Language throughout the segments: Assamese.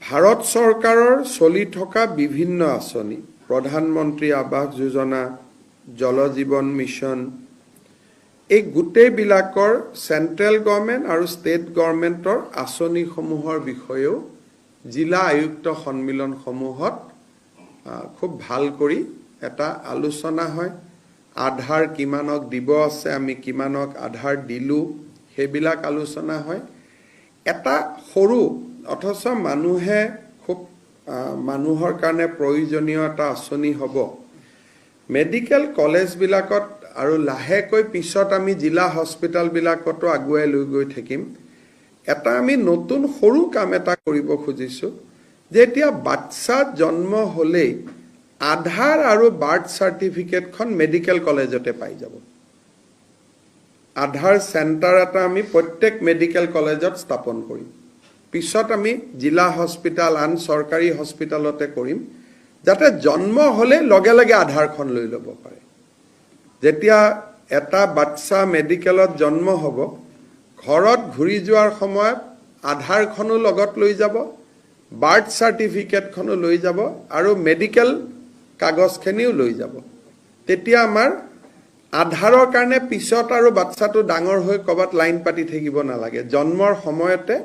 ভাৰত চৰকাৰৰ চলি থকা বিভিন্ন আঁচনি, প্ৰধানমন্ত্ৰী আৱাস যোজনা, জল জীৱন মিছন, এই গোটেইবিলাকৰ চেণ্ট্ৰেল গভৰ্ণমেণ্ট আৰু ষ্টেট গভৰ্ণমেণ্টৰ আঁচনিসমূহৰ বিষয়েও জিলা আয়ুক্ত সন্মিলনসমূহত খুব ভাল কৰি এটা আলোচনা হয়। আধাৰ কিমানক দিব আছে, আমি কিমানক আধাৰ দিলোঁ, সেইবিলাক আলোচনা হয়। এটা সৰু অথচ মানুহে খুব মানুহৰ কাৰণে প্ৰয়োজনীয় এটা আঁচনি হ'ব। মেডিকেল কলেজবিলাকত আৰু লাহেকৈ পিছত আমি জিলা হস্পিটেলবিলাকতো আগুৱাই লৈ গৈ থাকিম। এটা আমি নতুন সৰু কাম এটা কৰিব খুজিছোঁ যে এতিয়া বাচ্চা জন্ম হ'লেই আধাৰ আৰু বাৰ্থ চাৰ্টিফিকেটখন মেডিকেল কলেজতে পাই যাব। আধাৰ চেণ্টাৰ এটা আমি প্ৰত্যেক মেডিকেল কলেজত স্থাপন কৰিম। পিছত আমি জিলা হস্পিটেল, আন চৰকাৰী হস্পিটেলতে কৰিম, যাতে জন্ম হ'লে লগে লগে আধাৰখন লৈ ল'ব পাৰে। যেতিয়া এটা বাচ্চা মেডিকেলত জন্ম হ'ব, ঘৰত ঘূৰি যোৱাৰ সময়ত আধাৰখনো লগত লৈ যাব, বাৰ্থ চাৰ্টিফিকেটখনো লৈ যাব আৰু মেডিকেল কাগজখিনিও লৈ যাব। তেতিয়া আমাৰ আধাৰৰ কাৰণে পিছত আৰু বাচ্চাটো ডাঙৰ হৈ ক'ৰবাত লাইন পাতি থাকিব নালাগে। জন্মৰ সময়তে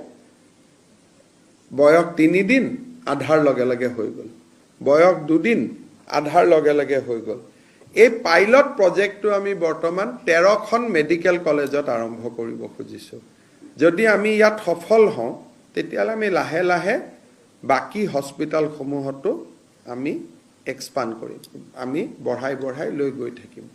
বয়স 3 দিন, আধাৰ লগে লগে হৈ গ'ল। বয়স 2 দিন, আধাৰ লগে লগে হৈ গ'ল। এই পাইলট প্ৰজেক্টটো আমি বৰ্তমান 13খন মেডিকেল কলেজত আৰম্ভ কৰিব খুজিছোঁ। যদি আমি ইয়াত সফল হওঁ, তেতিয়াহ'লে আমি লাহে লাহে বাকী হস্পিটেলসমূহতো আমি এক্সপাণ্ড কৰিম, আমি বঢ়াই বঢ়াই লৈ গৈ থাকিম।